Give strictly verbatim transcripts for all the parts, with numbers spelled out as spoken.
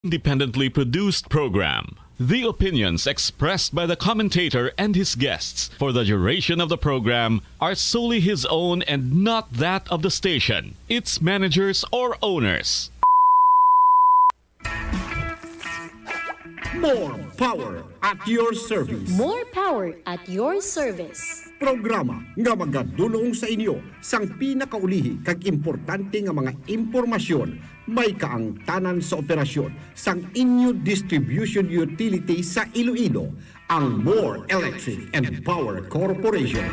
independently produced program. The opinions expressed by the commentator and his guests for the duration of the program are solely his own and not that of the station, its managers, or owners. More power at your service. More power at your service. Programa nga magadulong sa inyo sang pinakaulihi kag importante nga mga impormasyon may kaangtanan sa operasyon sang inyo distribution utility sa Iloilo, ang More Electric and Power Corporation.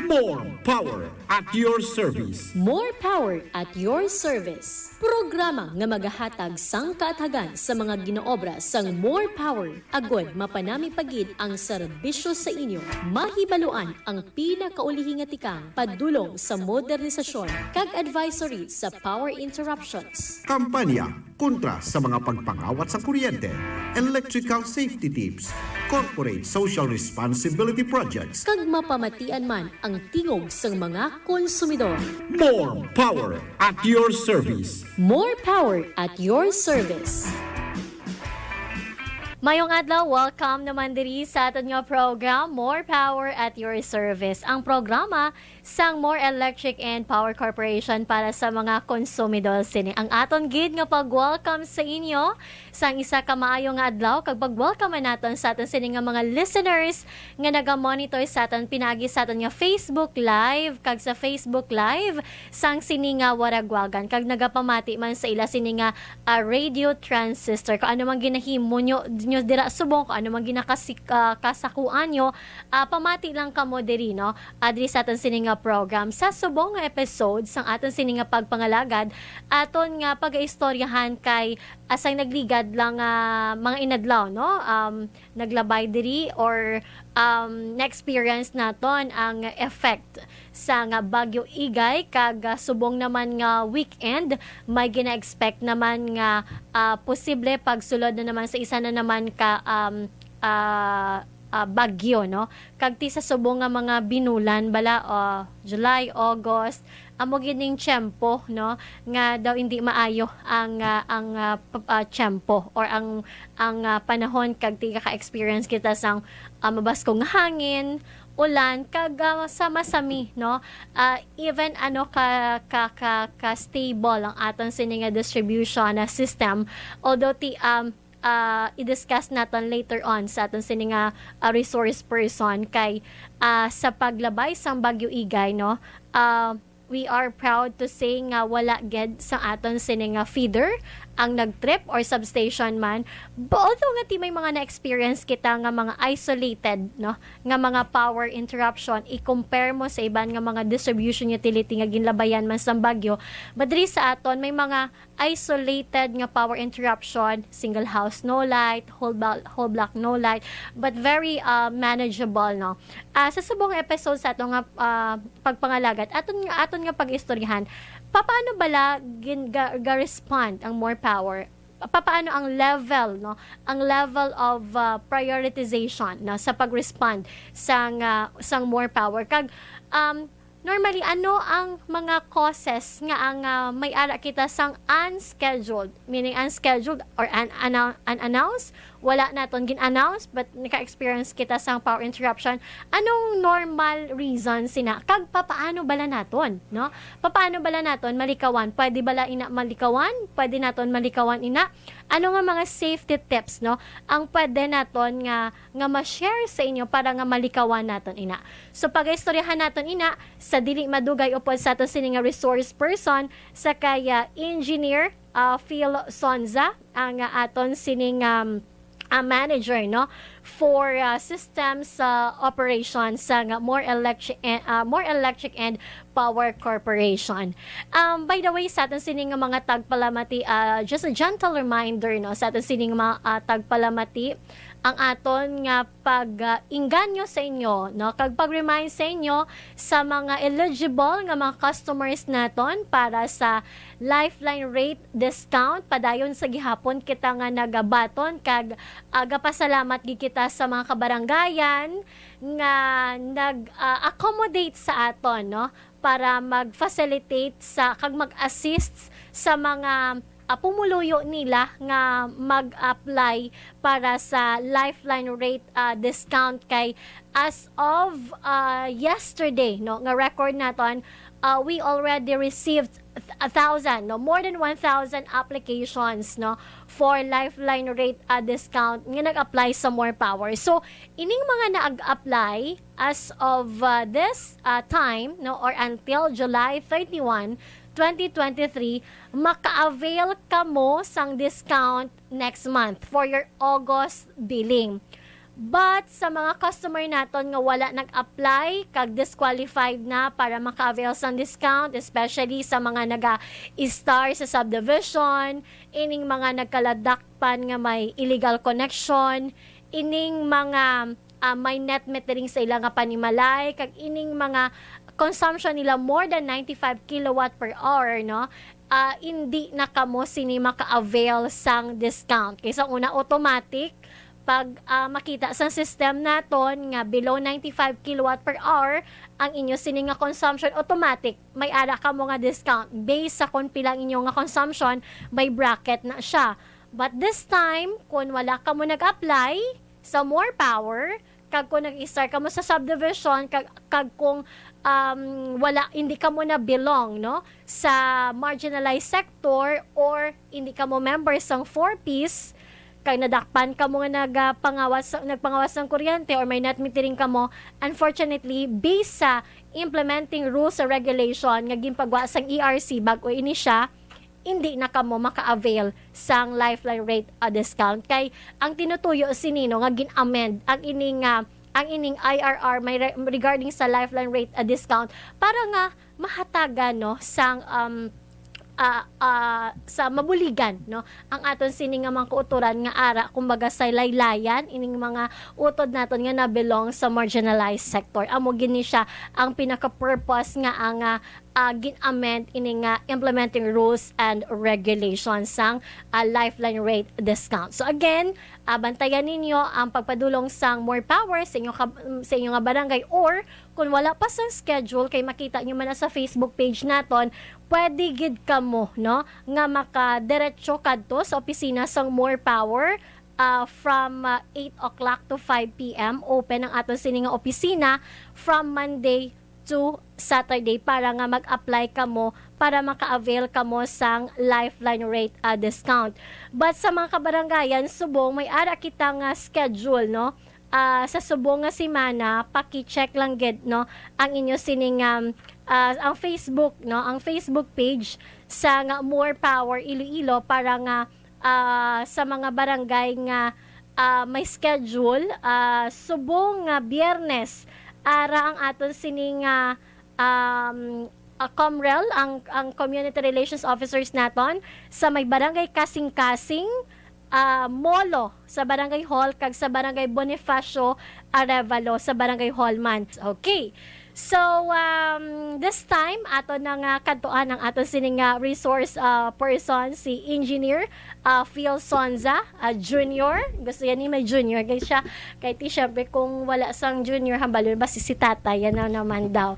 More power at your service. More power at your service. Programa nga magahatag sang kaathagan sa mga ginaobra sang More Power agod mapanami pa gid ang serbisyo sa inyo. Mahibaluan ang pinakaulihi nga tikang padulong sa modernisasyon kag advisory sa power interruptions. Kampanya kontra sa mga pagpangawat sa kuryente, electrical safety tips, corporate social responsibility projects, Kag mapamatian man ang tingog sang mga konsumidor. More power at your service. More power at your service. Mayong adlaw, welcome naman diri sa aton nga program, More Power at Your Service. Ang programa sang More Electric and Power Corporation para sa mga konsumidor sini. Ang aton gid nga pag-welcome sa inyo sang isa ka maayo nga adlaw kag pag-welcome naton sa aton sini nga mga listeners nga naga-monitor sa aton pinaagi sa aton nga Facebook Live kag sa Facebook Live sang sini nga Waragwagan kag nagapamati man sa ila sini nga ah, radio transistor. Kung ano man ginahimo nyo, nyo dira subong, kung ano man ginakasik, ah, kasakuan nyo, ah, pamati lang kamo diri, no? Ah, diri sa aton sini nga program. Sa subong nga episode sang aton sini nga pagpangalagad, aton nga pagaistoryahan kay asay nagligad lang nga mga inadlaw, no? Um, naglabay diri or um, na-experience naton ang effect sa nga Bagyo Igay kag ah, subong naman nga weekend may gina-expect naman nga ah, posible pagsulod na naman sa isa na naman ka um, ah, ah, bagyo, no? Kag ti sa subong nga mga binulan bala, ah, July, August, amo gid ning tiyempo, no, nga daw hindi maayo ang ah, ang ah, p- ah, tiyempo or ang ang ah, panahon kag ti ka-experience kita sang ah, mabaskog nga hangin, ulan kag ah, sa masami, no? Ah, even ano ka ka ka, ka stable ang aton sini nga distribution na system, although ti um ah, i-discuss naton later on sa aton sini nga ah, resource person kay ah, sa paglabay sang Bagyo Igay, no, ah, we are proud to say nga wala gid sa aton sini nga feeder ang nag-trip or substation man. Although nga ti may mga na-experience kita nga mga isolated, no, nga mga power interruption, i-compare mo sa iban nga mga distribution utility nga ginlabayan man sang bagyo, but diri sa aton may mga isolated nga power interruption, single house no light, whole, blo- whole block no light, but very uh, manageable, no. Ah, sa subong episode sa ato nga ah, pagpangalagad, aton nga aton nga pag-istoryahan, paano bala gin, ga, ga-respond ang More Power? Paano ang level, no? Ang level of uh, prioritization, no, sa pag-respond sang uh, sang More Power kag um, normally ano ang mga causes nga ang uh, may ara kita sang unscheduled, meaning unscheduled or un, un, unannounced, wala naton gin-announce but naka-experience kita sang power interruption. Anong normal reason sina? Kag papaano bala naton, no? Papaano bala naton malikawan? Pwede bala ina malikawan? Pwede naton malikawan ina? Ano nga mga safety tips, no, ang pwede naton nga nga ma-share sa inyo para nga malikawan naton ina? So pagaistoryahan naton ina sa dili madugay upod sa aton sini nga resource person sa kay ah, engineer ah, Phil Sonza ang ah, aton sining um, ah, manager, no, for ah, systems ah, operation sa nga More Electric and, ah, More Electric and Power Corporation. Um, by the way, sa aton sini nga mga tagpalamati, ah, just a gentle reminder, no, sa aton sini nga mga ah, tagpalamati, ang aton nga pag-inganyo sa inyo, no, kag pag-remind sa inyo sa mga eligible nga mga customers naton para sa Lifeline rate discount. Padayon sa gihapon kita nga nagabaton kag ah, gapasalamat gid kita sa mga kabarangayan nga nag-accommodate sa aton, no, para mag-facilitate sa kag mag-assist sa mga ah, pumuluyo nila nga mag-apply para sa Lifeline rate, ah, discount, kay as of, ah, yesterday, no, nga record naton, ah, we already received th- a thousand, no, more than one thousand applications, no, for Lifeline rate, ah, discount nga nag-apply sa More Power. So, ining mga nag-apply as of, ah, this, ah, time, no, or until July thirty-one, twenty twenty-three, maka-avail kamo sang discount next month for your August billing. But sa mga customer naton nga wala nag-apply kag disqualified na para maka-avail sang discount, especially sa mga naga-star sa subdivision, ining mga nagkaladakpan nga may illegal connection, ining mga, ah, may net metering sa ila nga panimalay, kag ining mga consumption nila more than ninety-five kilowatt per hour, no? Ah, indi na kamo sini maka-avail sang discount. Kay sa una, automatic, pag, ah, makita sang system naton nga below ninety-five kilowatt per hour ang inyo sini nga consumption, automatic may ara kamo nga discount. Based sa kon pila ang inyo nga consumption, may bracket na siya. But this time, kung wala kamo nag-apply sa More Power, kag kung nag-star kamo sa subdivision, kag, kag kung, um, wala, hindi kamo na belong, no, sa marginalized sector, or hindi kamo member sang four Ps, kag nadakpan kamo nga nagapangawas, nagpangawas sang kuryente or may net metering kamo, unfortunately, based sa implementing rules and regulation nga ginpagwa sang E R C, bag-o ini siya, hindi na kamo maka-avail sang Lifeline rate, ah, discount. Kay ang tinutuyo sini, no, nga gin-amend ang ining, ah, ang ining I R R may re-, regarding sa Lifeline rate, ah, discount para nga mahatagan, no, sang, um, ah, ah, sa mabuligan, no, ang aton sini nga mga kautoran nga ara, kumbaga, sa laylayan ining mga utod naton nga na-belong sa marginalized sector. Amo gini siya ang pinaka-purpose nga ang, ah, ah, gin-amend ini nga implementing rules and regulations sang, ah, Lifeline rate discount. So again, ah, bantayan ninyo ang pagpadulong sang More Power sa inyo ka-, sa inyo nga barangay, or kung wala pa sang schedule, kay makita nyo man na sa Facebook page naton, pwede gid kamo, no, nga makadiretso kadto sa opisina sang More Power, ah, from, ah, eight o'clock to five P M. Open ang aton sini nga opisina from Monday to Saturday para nga mag-apply kamo, para maka-avail kamo sang Lifeline rate, ah, discount. But sa mga kabarangayan, subong may ara kita nga schedule, no? Ah, sa subong nga semana, paki-check lang gid, no, ang inyo sining, um, ah, ang Facebook, no, ang Facebook page sa nga More Power Iloilo para nga, ah, sa mga barangay nga, ah, may schedule, ah, subong nga Biyernes, ara ang aton sini nga, um, ah, COMREL, ang, ang community relations officers naton sa may Barangay Kasing-Kasing, ah, Molo, sa Barangay Hall, kag sa Barangay Bonifacio Arevalo, sa Barangay Hall man. Okay. So, um, this time, ato na nga kadtuan ang aton sining nga resource, ah, person, si Engineer, ah, Phil Sonza, ah, Junior. Gusto yan ni may Junior, guys, siya. Kay ti, syempre, kung wala sang Junior, hambalon ba si, si Tatay? Yan na naman daw.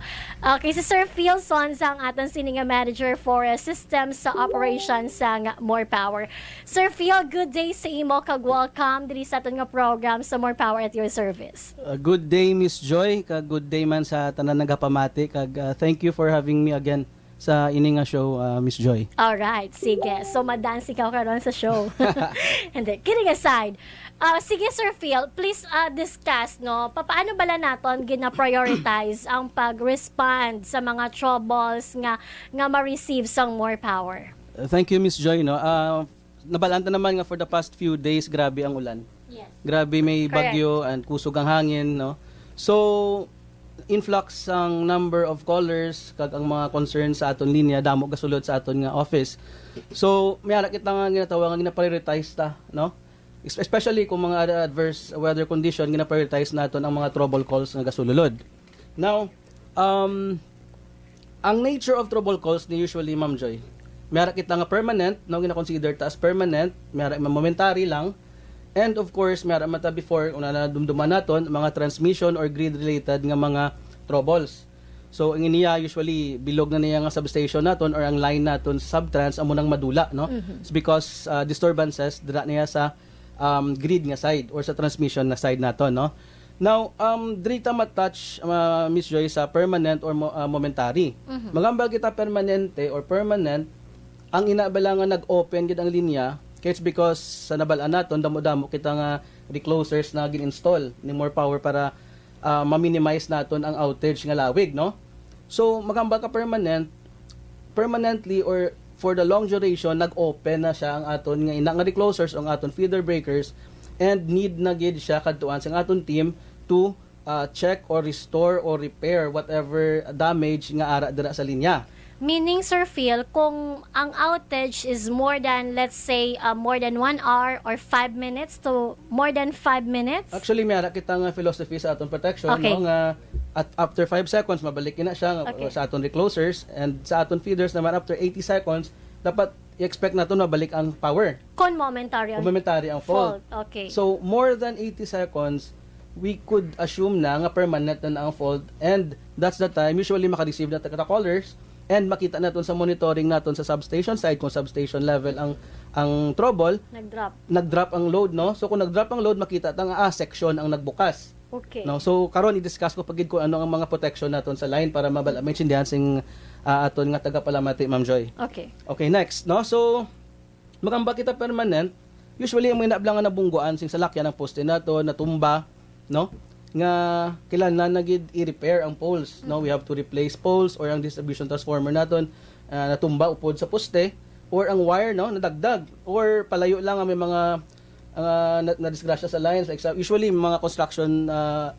Okay, si Sir Phil Sonza ang aton sini nga manager for, ah, systems sa operations sa nga More Power. Sir Phil, good day sa imo, kag welcome diri sa aton nga program sa More Power at Your Service. Uh, good day, Miss Joy, kag good day man sa tanan nagapamati, kag, uh, thank you for having me again sa ini nga show, uh, Miss Joy. Alright, sige. So, ma-dance ikaw karon sa show. Hindi, kidding aside. Uh, sige, Sir Phil, please, uh, discuss, no, papaano bala naton gina-prioritize ang pag-respond sa mga troubles nga, nga ma-receive sang More Power? Uh, thank you, Miss Joy, no. Uh, nabalaan ta naman nga for the past few days, grabe ang ulan. Yes. Grabe, may Correct. bagyo and kusog ang hangin, no? So, influx ang number of callers kag ang mga concerns sa aton linya, damo gasulod sa aton nga office. So, may ara kita nga ginatawa nga gina-prioritize ta, no? Es-, especially kung mga ad-, adverse weather condition, gina-prioritize naton ang mga trouble calls nga gasulod. Now, um, ang nature of trouble calls ni usually, Ma'am Joy, may ara kita nga permanent, no, gina-consider ta as permanent, may ara man momentary lang, and of course, may ara man ta before, una na dumduman naton, mga transmission or grid-related nga mga troubles. So, ang iniya, usually, bilog na niya nga substation naton or ang line naton sa subtrans, amo nang madula, no? Mhm. It's because, ah, disturbances dira niya sa, um, grid nga side or sa transmission na side naton, no? Now, um, diri ta ma-touch, ah, Miss Joy, sa permanent or mo-, ah, momentary. Mhm. Magambal kita permanente or permanent, ang ina bala nga nag-open gid ang linya, kay it's because sa nabal-an naton, damo-damo kita nga reclosers na gin-install ni More Power para, ah, ma-minimize naton ang outage nga lawig, no? So, magambal ka permanent, permanently or for the long duration, nag-open na siya ang aton nga ina nga reclosers o ang aton feeder breakers, and need na gid siya kadtuan sang aton team to, ah, check or restore or repair whatever damage nga ara dira sa linya. Meaning, Sir Phil, kung ang outage is more than, let's say, uh, more than one hour or five minutes to more than five minutes? Actually, may ara kita nga philosophy sa aton protection, Okay. no, nga at after five seconds, mabalik na siya nga Okay. sa aton reclosers, and sa aton feeders naman, after eighty seconds, dapat i-expect naton mabalik ang power. Kung momentary ang Kung momentary ang fault. fault. Okay. So, more than eighty seconds, we could assume na nga permanent na, na ang fault, and that's the time, usually maka-receive na ta callers, and makita naton sa monitoring naton sa substation side kung substation level ang, ang trouble, Nag-drop. nag-drop ang load, no? So, kung nag-drop ang load, makita ta nga, ah, section ang nagbukas. Okay. No? So, karon i-discuss ko pa gid kung ano ang mga protection naton sa line para mabal-, maintindihan sing, ah, aton nga tagapalamati, Ma'am Joy. Okay. Okay, next, no? So, magambal kita permanent. Usually, ang mga nabla nga nabungguan sing salakyan ang poste naton, natumba, no? Nga kailangan na gid i-repair ang poles, no? We have to replace poles or ang distribution transformer naton, ah, natumba upod sa poste or ang wire, no? Nadagdag or palayo lang nga may mga, ah, na-, nadisgrasya sa lines. Like sa, usually, mga construction, ah,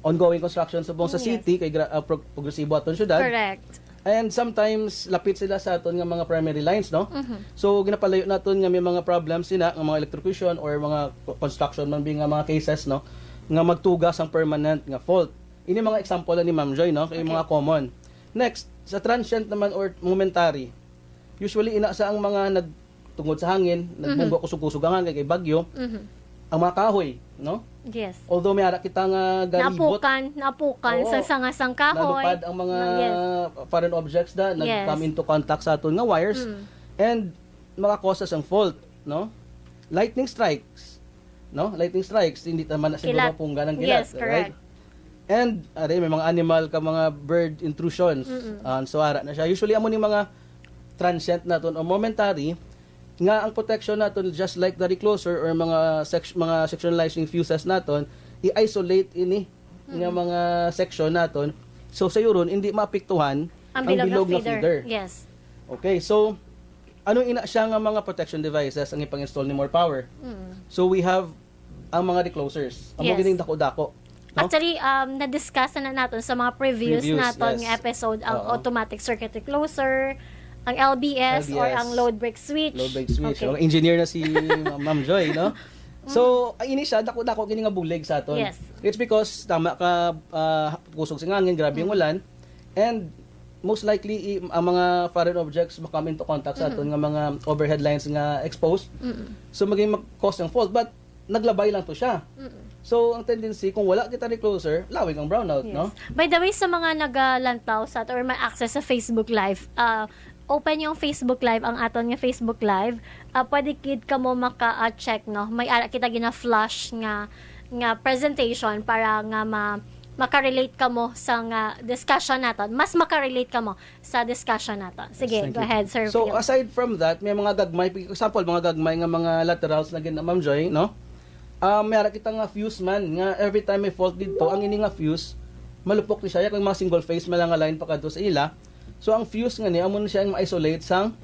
ongoing construction subong sa Yes. city, kay gra-, ah, prog-, progresibo aton syudad. Correct. And sometimes, lapit sila sa aton nga mga primary lines, no? Mhm. So, ginapalayo naton nga may mga problems sila, nga mga electrocution or mga co-, construction man bi nga mga cases, no? Nga magtuga sang permanent nga fault. Ini mga example ni Ma'am Joy, no? Kay Okay. mga common. Next, sa transient naman or momentary, usually ina sa ang mga nag-, tungod sa hangin, Mhm. nagbunggo kusog-kusog ang hangin kay bagyo, Mhm. ang mga kahoy, no? Yes. Although may ara kita nga galibot, Napukan, napukan Oo. sa sanga sang kahoy. Nalupad ang mga Ah, yes. foreign objects na Yes. nag-come into contact sa aton nga wires Mm. and maka-cause sang fault, no? Lightning strikes, no? Lightning strikes, hindi naman na siguro Kilat. mapunggan ang kilat, Yes, right? correct. And, are, may mga animal ka, mga bird intrusions. Mm-mm. Ah, so, ara na siya. Usually, amo ni mga transient naton o momentary, nga ang protection naton, just like the recloser or mga sec-, mga sectionalizing fuses naton, i-isolate ini nga Mm. mga section naton. So, sayuron, hindi maapektuhan Ang ang bilog nga bilog nga feeder. feeder. Yes. Okay, so, ano ina siya nga mga protection devices ang ipang-install ni More Power? Mm. So, we have ang mga reclosers. Amo Yes. gining dako-dako, no? Actually, um, na-discuss na naton sa mga previous Previous, naton yes. nga episode ang Oo. automatic circuit recloser, ang L B S, or L B S. ang load break switch. Load break switch. Okay. Oh, engineer na si Ma-, Ma'am Joy, no? So, Mm. ay, ini siya, dako-dako gini nga bulig sa aton. Yes. It's because tama ka, ah, kusog sing hangin, grabe ang Mm. ulan. And most likely, i-, ang mga foreign objects ma-come into contact sa aton Mm-hmm. nga mga overhead lines nga exposed. Mm-mm. So, maging mag-cause ng fault. But, naglabay lang to siya. Mm-mm. So, ang tendency, kung wala kita recloser, lawig ang brownout, Yes. no? By the way, sa mga nagalantaw sa ato or may access sa Facebook Live, ah, open yung Facebook Live, ang aton nga Facebook Live. Ah, pwede gid kamo maka, ah, check, no? May ara kita gina-flash nga, nga presentation para nga ma-, maka-relate kamo sa nga discussion naton. Mas maka-relate kamo sa discussion nato. Sige, Yes, thank go you. ahead, Sir So, Phil. aside from that, may mga gagmay, for example, mga gagmay nga mga laterals na gina, Ma'am Joy, no? Ah, may ara kita nga fuse man, nga every time may fault dito, ang ini nga fuse, malupok ni siya, kung mga single phase man lang nga line pa kadto sa ila. So, ang fuse nga ni, amo na siya ang ma-isolate sang,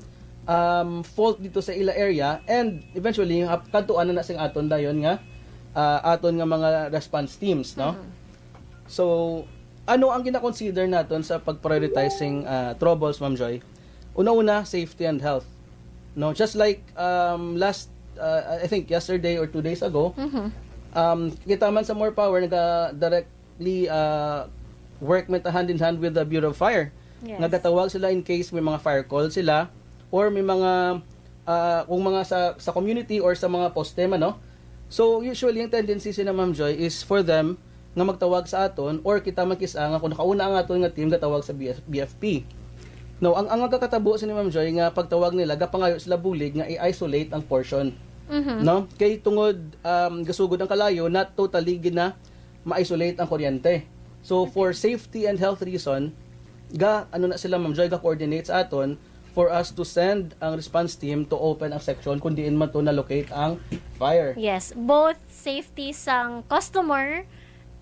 um, fault dito sa ila area, and eventually, hap-, kadtuan na na sing aton dayon nga, ah, aton nga mga response teams, no? Mhm. So, ano ang gina-consider naton sa pag-prioritizing, ah, troubles, Ma'am Joy? Una-una, safety and health. No, just like, um, last, uh, I think yesterday or two days ago, Mhm. um, kita man sa More Power, naga-directly, uh, work man ta hand in hand with the Bureau of Fire. Yes. Nagatawag sila in case may mga fire call sila or may mga, uh, kung mga sa, sa community or sa mga poste man, no? So, usually, ang tendency sila, Ma'am Joy, is for them nga magtawag sa aton, or kita man kis-a nga kung nakauna ang aton nga team gatawag sa B F, B F P. Now, ang, ang magkakatabo sini, Ma'am Joy, nga pagtawag nila, gapangayo sila bulig nga i-isolate ang portion. Mhm. No? Kay tungod, um, gasugod ang kalayo, not totally gina ma-isolate ang kuryente. So, for safety and health reason, ga, ano na sila, Ma'am Joy, ga-coordinate sa aton for us to send ang response team to open ang section kung diin man to na-locate ang fire. Yes, both safety sang customer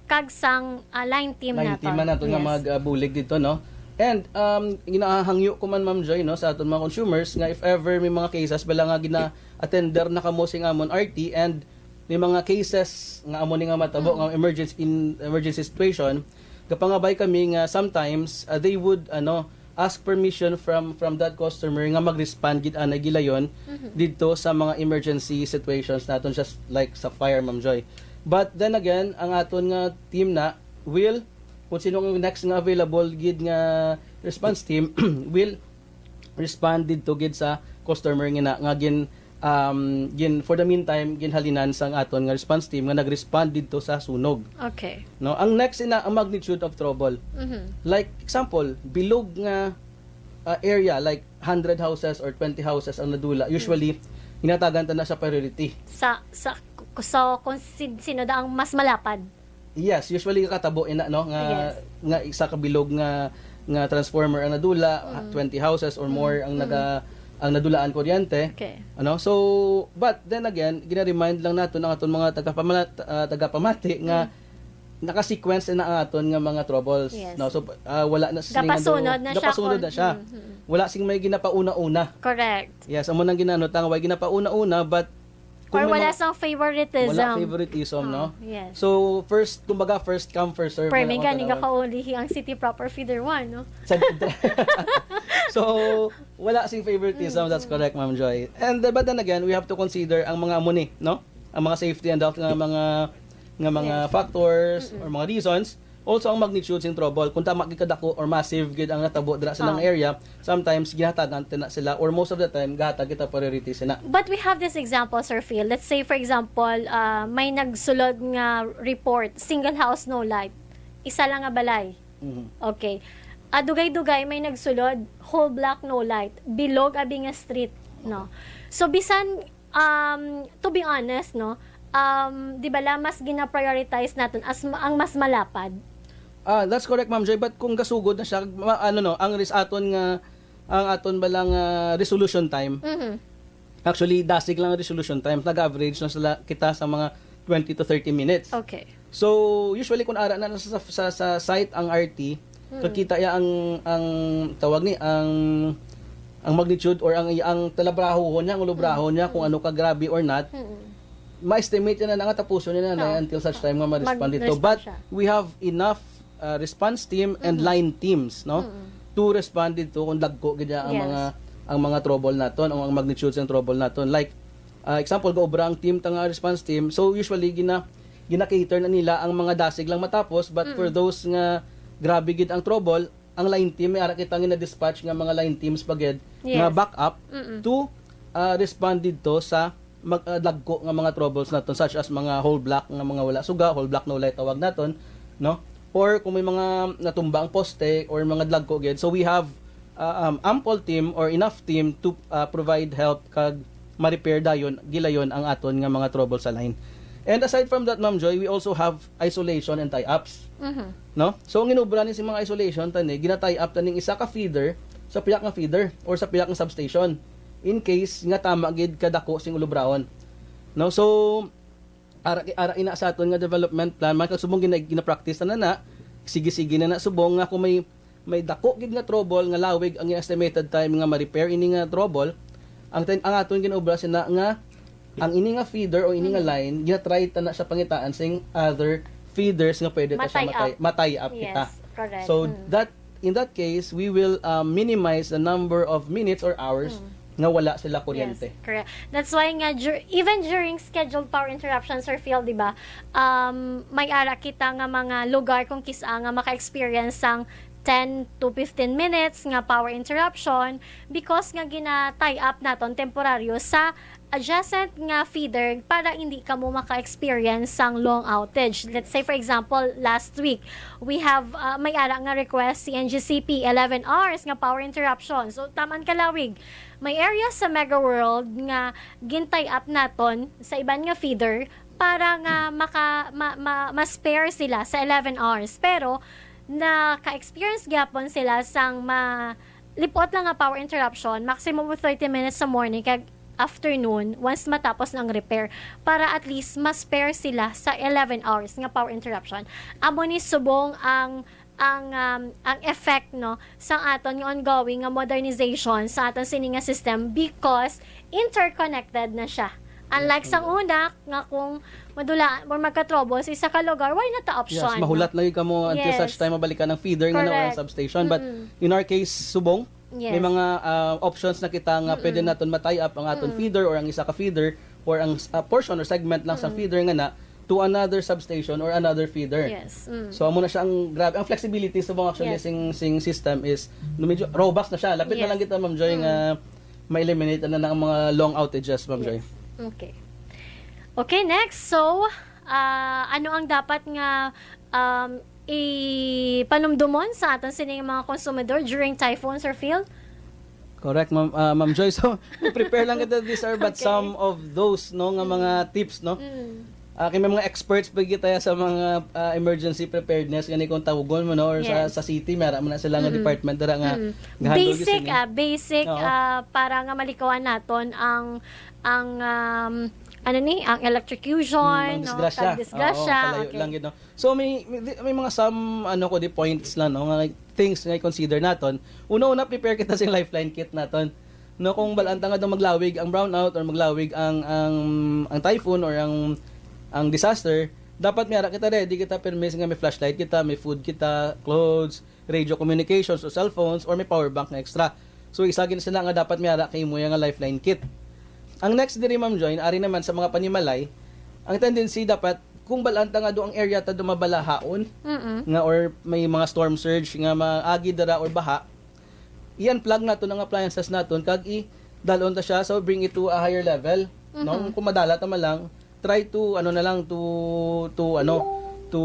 kag sang, ah, line team Line naton. team man nato nga Yes. mag, ah, bulig dito, no? And, um, ginahangyo ko man, Ma'am Joy, no, sa aton mga consumers nga if ever may mga cases bala nga gina-attender na kamo sing amon R T and may mga cases nga amo ni nga matabo Mm. nga emergency, in emergency situation, gapangabay kami nga sometimes, ah, they would, ano, ask permission from from that customer nga mag-respond gid anay gilayon Mhm. didto sa mga emergency situations naton, just like sa fire, Ma'am Joy. But then again, ang aton nga team na will, kung sino ang next nga available gid nga response team, will respond didto gid sa customer nga, nga gin, um, gin, for the meantime, ginhalinan sang aton nga response team nga nag-respond didto sa sunog. Okay. No, ang next ina ang magnitude of trouble. Mhm. Like example, bilog nga, ah, area, like hundred houses or twenty houses ang nadula. Usually, ginatagan ta na sa priority. Sa sa so kung sin, sino da ang mas malapad. Yes, usually katabo ina, no, nga Yes. nga isa ka bilog nga nga transformer ang nadula, Mm. twenty houses or more ang Mm. naga ang nadulaan kuryente. Okay. Ano? So, but then again, gina-remind lang nato ang aton mga tagapamala-, ah, tagapamati nga Mm. naka-sequence na ang aton nga mga troubles. Yes. No? So, ah, wala na sila Gapasunod na siya gapasunod kung- na siya. Mm, mm. Wala sing may ginapauna-una. Correct. Yes, amo nang ginano ta nga way ginapauna-una, but Or kung may wala mga- sang favoritism. Wala favoritism, Oh, no? Yes. So, first, kumbaga, first come, first serve. Pero Wala may akong gani tanawon. Ka kaulihi ang city proper feeder one, no? Sa- so, wala sing favoritism. That's correct, Ma'am Joy. And uh, but then again, we have to consider ang mga amo ni, no? Ang mga safety and health nga mga nga mga Yes. factors Mm-mm. or mga reasons. Also, ang magnitude sing trouble, kung tama gid kadako or massive gid ang natabo dira sa ilang Ah. area, sometimes ginahatagan ta na sila, or most of the time gahatag kita priority sina. But we have this example, Sir Phil. Let's say, for example, uh, may nagsulod nga report, single house, no light. Isa lang nga balay. Mhm. Okay. Ah, dugay-dugay may nagsulod, whole block, no light. Bilog abi nga street, no. So bisan, um, to be honest, no, um, di ba la mas gina-prioritize naton as ma- ang mas malapad? Ah, that's correct, Ma'am Joy. But kung gasugod na siya, ma- ano, no, ang ris aton nga, ang aton ba lang, ah, resolution time? Mhm. Actually, dasig lang ang resolution time. Nag-average na sila kita sa mga twenty to thirty minutes. Okay. So, usually kung ara na sa, sa, sa site ang R T, Mm. kakita ya ang ang tawag ni ang ang magnitude or ang ang talabrahohon niya, ang ulubrahon niya kung ano ka grabe or not, Mm. ma-estimate niya na nga tapuson niya na Oo. until such time nga ma-respond dito. Mag-respond But siya. We have enough uh, response team and Mhm. line teams, no, Mm. to respond dito kung dagko gid ang Yes. mga ang mga trouble naton, ang, ang magnitude sa trouble naton. Like uh, example, gaobra ang team ta nga response team. So usually gina gina-cater na nila ang mga dasig lang matapos, but for Mm. those nga grabe gid ang trouble, ang line team, may ara kita nga na-dispatch nga mga line teams pa gid nga Yes. backup Mm-mm. to uh, respond dito sa mag, uh, dagko nga mga troubles naton, such as mga whole block nga mga wala suga, whole block no light tawag naton, no? Or kung may mga natumba ang poste or mga dagko gid. So we have uh, um, ample team or enough team to uh, provide help kag ma-repair dayon, gilayon ang aton nga mga trouble sa line. And aside from that, Ma'am Joy, we also have isolation and tie-ups. Mhm. No? So, ang inobra ni sa mga isolation, tani, gina-tie up taning isa ka feeder sa piyak nga feeder or sa piyak nga substation in case nga tama gid kadako sing ulubraon. No? So, ara, ara ina sa aton nga development plan, man kag subong gina, gina-practice na na, sige-sige na na subong nga kung may may dako gid nga trouble nga lawig ang estimated time nga ma-repair ini nga trouble, ang ten, ang aton ginaobra sina nga ang ini nga feeder o ini nga line, gina-try ta na siya pangitaan sing other feeders nga pwede ta siya Ma-tie matay, up. Matay up kita. Yes, correct. So Mm. that in that case, we will uh, minimize the number of minutes or hours Mm. nga wala sila kuryente. Yes, correct. That's why nga dur- even during scheduled power interruption, Sir Phil, di ba? Um, may ara kita nga mga lugar kung kis-a nga maka-experience sang ten to fifteen minutes nga power interruption because nga gina-tie up naton temporaryo sa adjacent nga feeder para hindi kamo maka-experience sang long outage. Let's say, for example, last week, we have, uh, may ara nga request si N G C P, eleven hours nga power interruption. So, taman kalawig, may area sa Mega World nga gin-tie up naton sa iban nga feeder para nga maka, ma, ma, ma-spare sila sa eleven hours. Pero, naka-experience gyapon sila sang ma, lipot lang nga power interruption, maximum of thirty minutes sa morning kag afternoon once matapos na ang repair, para at least ma-spare sila sa eleven hours nga power interruption. Amo ni subong ang, ang, um, ang effect, no, sang aton nga ongoing nga modernization sa aton sini nga system, because interconnected na siya. Unlike sang una nga kung madula or magka-trouble sa isa ka lugar, wala na ta option, Yes, no? mahulat lagi kamo until Yes. such time mabalikan ang feeder nga na or ang Correct. substation. But Mm-mm. in our case, subong, Yes. may mga, ah, options na kita nga pwede Mm-mm. naton ma-tie up ang aton Mm. feeder or ang isa ka feeder or ang, ah, portion or segment lang sa Mm. feeder nga na to another substation or another feeder. Yes. Mm. So, amo na siya ang grabe. Ang flexibility sa mga actually Yes. sing, sing system is medyo robust na siya. Lapit na Yes. lang kita, Ma'am Joy, Mm. nga ma-eliminate na, na ang mga long outages, Ma'am Joy. Yes. Okay. Okay, next. So, ah, ano ang dapat nga, um, ipanumdumon sa aton sining mga konsumidor during typhoon, Sir Phil? Correct, Ma'am, ah, Ma'am Joy. So, prepare lang kita. These are but Okay. some of those, no, nga mga Mm. tips, no? Mm. Ah, kay may mga experts pa kita sa mga, ah, emergency preparedness, gani kung tawagon mo, no, or sa, Yes. sa city, may ara man na sila nga Mm. department dira nga Mm. gahandle Basic, gyud sini. ah, basic, Oo. ah, para nga malikawan naton ang, ang, um, ano ni, ang electrocution, Mm, ang no? disgrasya. Kag disgrasya. Oo, kalayo Okay. lang gyud, no? So, may, may, di, may mga some, ano ko, di points lang, no, nga things nga i-consider naton. Una-una, prepare kita sa lifeline kit naton. No, kung Okay. bal-an ta nga daw maglawig ang brownout or maglawig ang, ang, ang typhoon or ang, ang disaster, dapat may ara kita ready kita, permis nga may flashlight kita, may food kita, clothes, radio communications o cellphones, or may power bank nga extra. So, isa gid sila nga dapat may ara kay imo nga lifeline kit. Ang next diri, Ma'am Joy, ari naman sa mga panimalay, ang tendency dapat, kung bal-an ta nga do ang area ta do mabalahaon, Mm-mm. nga or may mga storm surge nga maagi dira or baha, i-unplug naton ang appliances naton kag i-dalon ta siya, so bring it to a higher level, no? Mhm. Kung madala ta man lang, try to, ano na lang, to, to, ano, to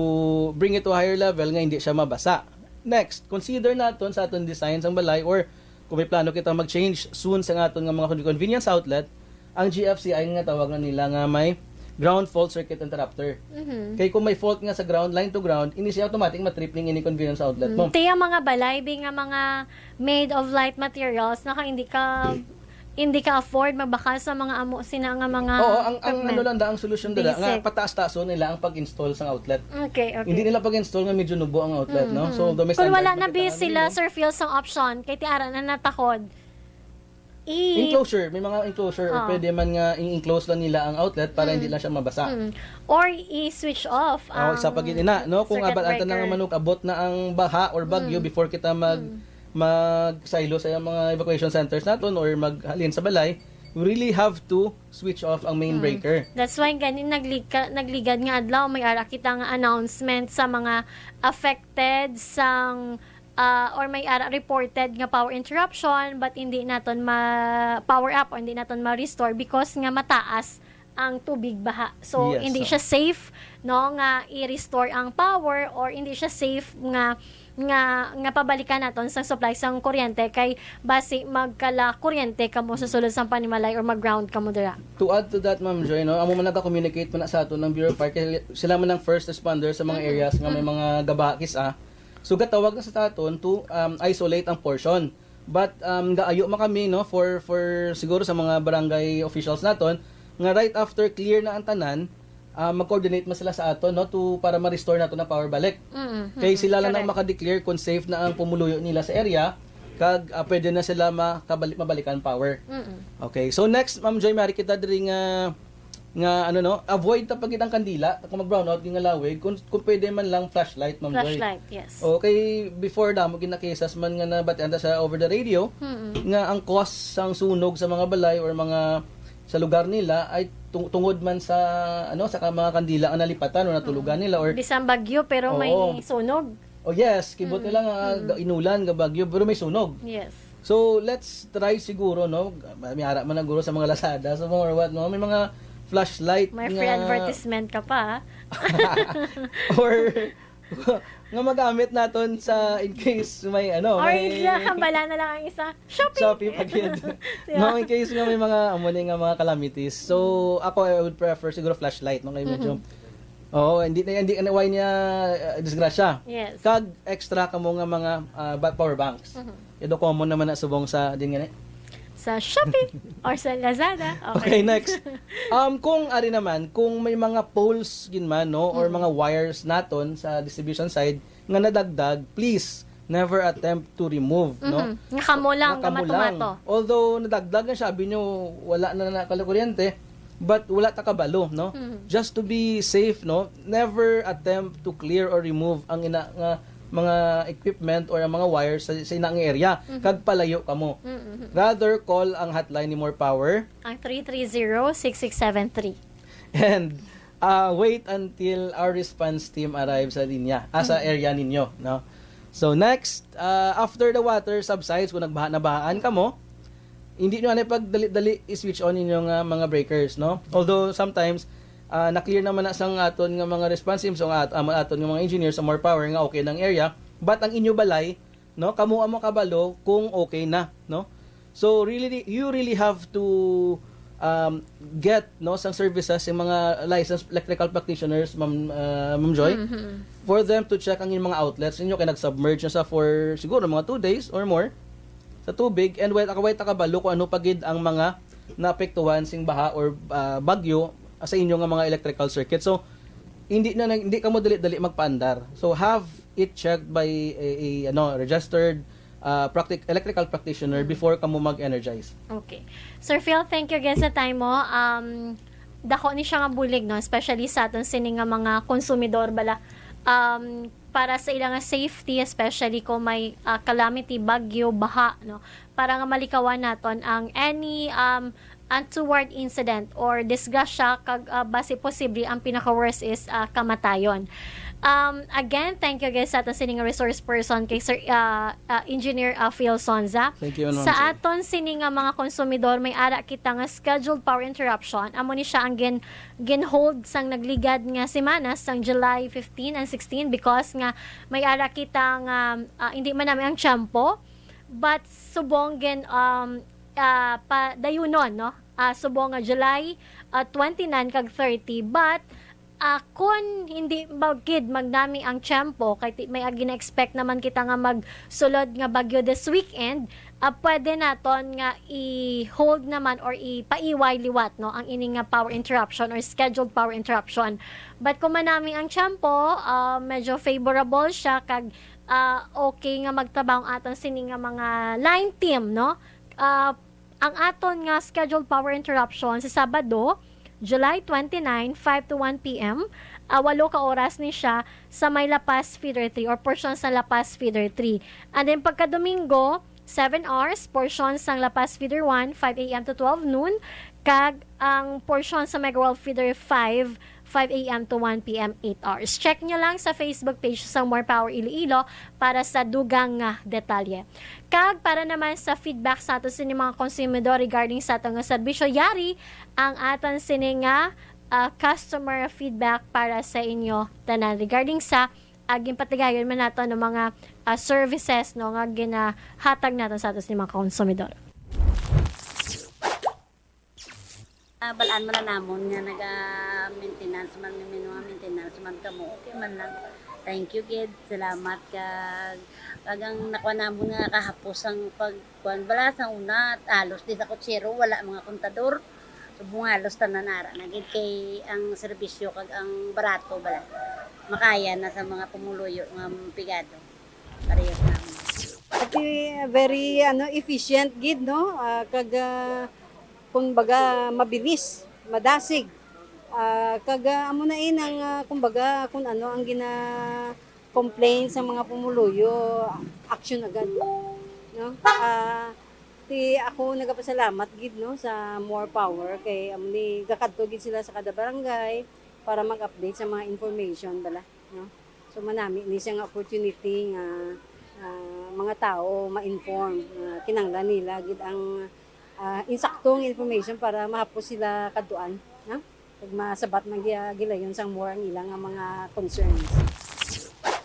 bring it to a higher level nga hindi siya mabasa. Next, consider naton sa aton design sang balay or kung may plano kita mag-change soon sa aton nga mga con-, convenience outlet, ang G F C I nga tawag na nila nga may ground fault circuit interrupter. Mhm. Kay kung may fault nga sa ground, line to ground, hindi siya automatic matrip ning ini convenience outlet Mm. mo. Tiya mga balay, bi nga mga made of light materials, naka hindi ka, hindi ka afford magbakal sa mga amo sina nga mga Oo, ang, ang equipment. ano lang da, ang solusyon dira nga Basic. pataas-taason nila ang pag-install sang outlet. Okay, okay. Hindi nila pag-install nga medyo nubo ang outlet, no? Mhm. So, daw may Kung standard wala na na kita bi nga sila, minimum. Sir Phil, sang option, kay tiara na natakod. I- Enclosure, may mga enclosure, or Ah. pwede man nga i-enclose lang nila ang outlet para Mm. hindi lang siya mabasa. Mm. Or i-switch off Oh, isa ang pa gid ina, no? Kung circuit abal ata na nga breaker. manug-abot na ang baha or bagyo Mm. before kita mag, Mm. mag-silo sa mga evacuation centers naton or maghalin sa balay, we really have to switch off ang main Mm. breaker. That's why gani naglika-, nagligad nga adlaw, may ara kita nga announcement sa mga affected sang, ah, or may ara reported nga power interruption, but hindi naton ma-power up or hindi naton ma-restore because nga mataas ang tubig baha. So, Yes, hindi so siya safe, no, nga i-restore ang power or hindi siya safe nga, nga, nga pabalikan naton sa supply sang kuryente kay basi magkala kuryente kamo sa sulod sang panimalay or mag-ground kamo dira. To add to that, Ma'am Joy, no, amo man nagka-communicate man na sa aton ng Bureau of Fire, kay sila man ang first responder sa mga Mm. areas nga may Mm. mga gaba kis-a. So, gatawag na sa aton to, um, isolate ang portion. But, um, gaayo man kami, no, for, for siguro sa mga barangay officials naton, nga right after clear na ang tanan, ah, mag-coordinate man sila sa aton, no, to, para ma-restore naton ang power balik. Mm, Kay mm, sila lang ang correct. maka-declare kung safe na ang pumuluyo nila sa area, kag, ah, pwede na sila makabali-, mabalikan power. Mm. Okay, so next, Ma'am Joy, mari kita diri nga, nga, ano, no, avoid ta pa gid ang kandila kung mag-brownout, yung nga lawig, kung, kung pwede man lang flashlight, Ma'am Joy. Flashlight, yes. Okay, before, damo gid na cases man nga nabatian ta sa over the radio, Mm-mm. nga ang cause sang sunog sa mga balay or mga sa lugar nila ay tung-, tungod man sa, ano, sa ka-, mga kandila nga nalipatan o natulugan Mm. nila or Bisan bagyo, pero may Oo. sunog. Oh, yes, kibot Mm. nila nga Mm. ga-, inulan, ga bagyo, pero may sunog. Yes. So, let's try siguro, no? May ara man ang guro sa mga Lazada, so or what, no? May mga flashlight May free nga advertisement ka pa, ah. or nga magamit naton sa in case may ano, Or may ila, hambala na lang ang isa. Shopping! Shopee pa gyud. Yeah. No, in case nga may mga amo ni nga mga calamities. So, ako, I would prefer siguro flashlight, no, kay medyo Mm-hmm. Oo, hindi na hindi na why niya uh, disgrasya. Yes. Kag extra kamo nga mga uh, ba- power banks. Mhm. Kaya common naman na subong sa din gani. Sa Shopee or sa Lazada. Okay, next. Um, kung ari naman, kung may mga poles gid man, no, or mga wires naton sa distribution side nga nadagdag, please never attempt to remove, no? Mhm. Nga kamo lang, Nga kamo kamato-mato. Although nadagdag na siya, abi nyo, wala na na kuryente, but wala ta kabalo, no? Mhm. Just to be safe, no? Never attempt to clear or remove ang ina nga mga equipment or ang mga wires sa, sa ina nga area, Mhm. kag palayo kamo. Mhm. Rather, call ang hotline ni More Power Ang three three zero, six six seven three. and uh, wait until our response team arrives sa linya, ah, sa area ninyo, no? So next, uh, after the water subsides, kung nagbaha nabahaan kamo, hindi nyo anay pagdali-dali i-switch on ninyo nga mga breakers, no? Although sometimes uh, na-clear naman na sang aton nga mga response teams o nga at, ang aton nga mga engineers sa More Power nga okay ng area, but ang inyo balay, no, kamo ang makabalo kung okay na, no? So really, you really have to um, get, no, sang services yung mga licensed electrical practitioners, Ma'am uh, Ma'am Joy, Mhm. for them to check ang inyong mga outlets ninyo kay nag-submerge na sa for siguro mga two days or more sa tubig, and wait, wait kabalo kung ano pa gid ang mga naapektuhan sing baha or uh, bagyo sa inyo nga mga electrical circuit. So hindi na hindi kamo dali-dali magpaandar. So have it checked by a, a ano registered uh, practic- electrical practitioner before kamo mag-energize. Okay. Sir Phil, thank you again sa time mo. Um, dako ni siya nga bulig, no? Especially sa aton sini nga mga konsumidor bala. Um, para sa ila nga safety, especially kung may ah, calamity, bagyo, baha, no? Para nga malikawan naton ang any um, untoward incident or disgrasya kag ah, basi posible ang pinaka-worst is ah, kamatayon. Um, again, thank you again sa aton sini nga resource person kay Sir ah, ah, Engineer ah, Phil Sonza. Thank you, Ma'am Sa Joy. aton sini nga mga konsumidor, may ara kita nga scheduled power interruption. Amo ni siya ang gin gin-hold sang nagligad nga semana sang July fifteen and sixteen because nga may ara kita nga ah, hindi man nami ang tiyempo, but subong gin um, ah, pa dayunon, no? Ah, subong nga July ah, twenty-nine kag thirty, but ah, kun hindi ba gid magnami ang tiyempo, kay ti- may gina-expect naman kita nga magsulod nga bagyo this weekend, ah, pwede naton nga i-hold naman or ipaiway liwat, no, ang ini nga power interruption or scheduled power interruption. But kung manami ang tiyempo, ah, medyo favorable siya kag ah, okay nga magtrabaho ang aton sini nga mga line team, no? Ah, ang aton nga scheduled power interruption sa Sabado, July twenty-nine, five to one p m, ah, walo ka oras ni siya sa may La Paz Feeder three or portion sa La Paz Feeder three. And then pagka Domingo, seven hours, portion sang La Paz Feeder one, five a m to twelve noon, kag ang portion sa Mega World Feeder five, five a m to one p m, eight hours. Check nyo lang sa Facebook page sa More Power Iloilo para sa dugang nga detalye. Kag para naman sa feedback sa ato sini mga konsumidor regarding sa ato nga serbisyo, yari ang aton sini nga ah, customer feedback para sa inyo tanan regarding sa ah, ginpatigayon man nato ng mga ah, services, no, nga ginahatag nato sa ato sini mga konsumidor. Ah, balaan man na namon nga naga-maintenance man, may mga maintenance man kamo, okay man lang. Thank you gid. Salamat kag, kag ang nakuha namon nga kahapos ang pagkuan bala sa una, halos di sa kutsero, wala mga kontador. Subong halos tanan ara na gid kay ang serbisyo kag ang barato bala makaya na sa mga pumuluyo nga pigado. Parehas namon. Ati very ano efficient gid, no? Ah, kag ah, kumbaga mabilis, madasig. Ah, kag ah, amo na inang ah, kumbaga kung ano ang gina complain sa mga pumuluyo, action agad, no? Ah, ti ako nagapasalamat gid, no, sa More Power kay amo ni gakadto gid sila sa kada barangay para mag-update sa mga information bala, no? So manami ni siya nga opportunity nga ah, Mga tao ma-inform, ah, kinahanglan nila gid ang, ah, insakto nga information para mahapos sila kadtuan, no? Kag masabat man gi-, gilayon sang more ang ilang nga mga concerns.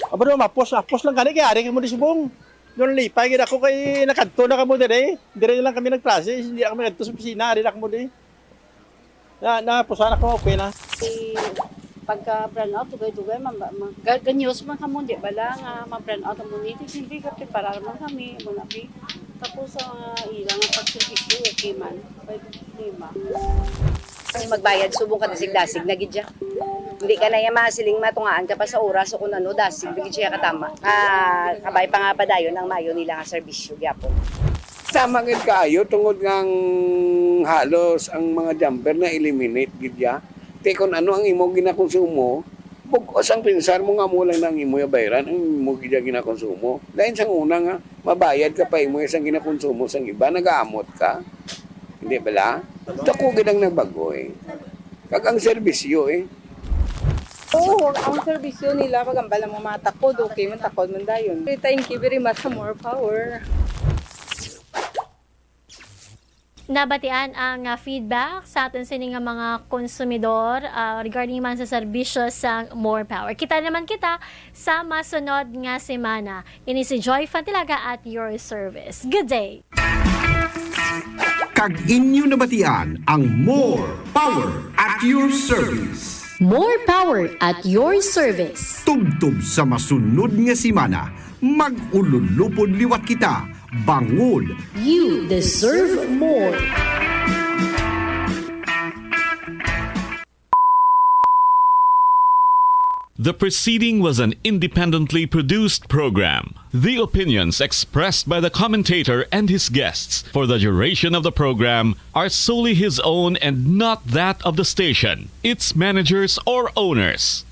Aba, no, mapos, mapos lang gani kay ari kamo di subong. Doon lipay gid ako kay nakadto na kamo dire. Dire lang kami nagklase, hindi kami kadto sa opisina, ari na kamo di. Na, na, pusa na ko, okay na. Si pagka brownout, dugay-dugay, ma, ma, ga, ganyos man kamo, di ba lang, ah, ma-brownout ang monitor, siyempre, kapreparar man kami, mo na, bi. Tapos, ang, ah, ilang ang pagservisyo, okay man, may problema. Ay, magbayad, subong ka dasig-dasig na gid siya. Hindi ka na iya masiling matungaan ka pa sa oras o kung ano, dasig na gid siya katama. Ah, kabay pa nga padayon ang mayo nila nga serbisyo gyapon. Sama gid kaayo tungod nga ang halos ang mga jumper na-eliminate gid ya. Ti kun ano ang imo ginakonsumo, bug-os ang pensar mo nga amo lang na ang imo bayran ang imo gid ya ginakonsumo. Lain sang una nga mabayad ka pa imo sang ginakonsumo sang iba, nagaamot ka. Hindi bala? Dako gid ang nagbago eh. Kag ang serbisyo eh. Oo, ang serbisyo nila, pag ang bala mo matakod, okay man, takod man dayon. Thank you very much sa More Power. Nabatian ang, ah, feedback sa aton sini nga mga konsumidor, ah, regarding man sa serbisyo sa More Power. Kita naman kita sa masunod nga semana. Ini si Joy Fantilaga at your service. Good day! Kag inyo nabatian ang More Power at your service. More power at your service. Tubtob sa masunod nga semana, mag-ululupod liwat kita, bangod You deserve more. The preceding was an independently produced program. The opinions expressed by the commentator and his guests for the duration of the program are solely his own and not that of the station, its managers, or owners.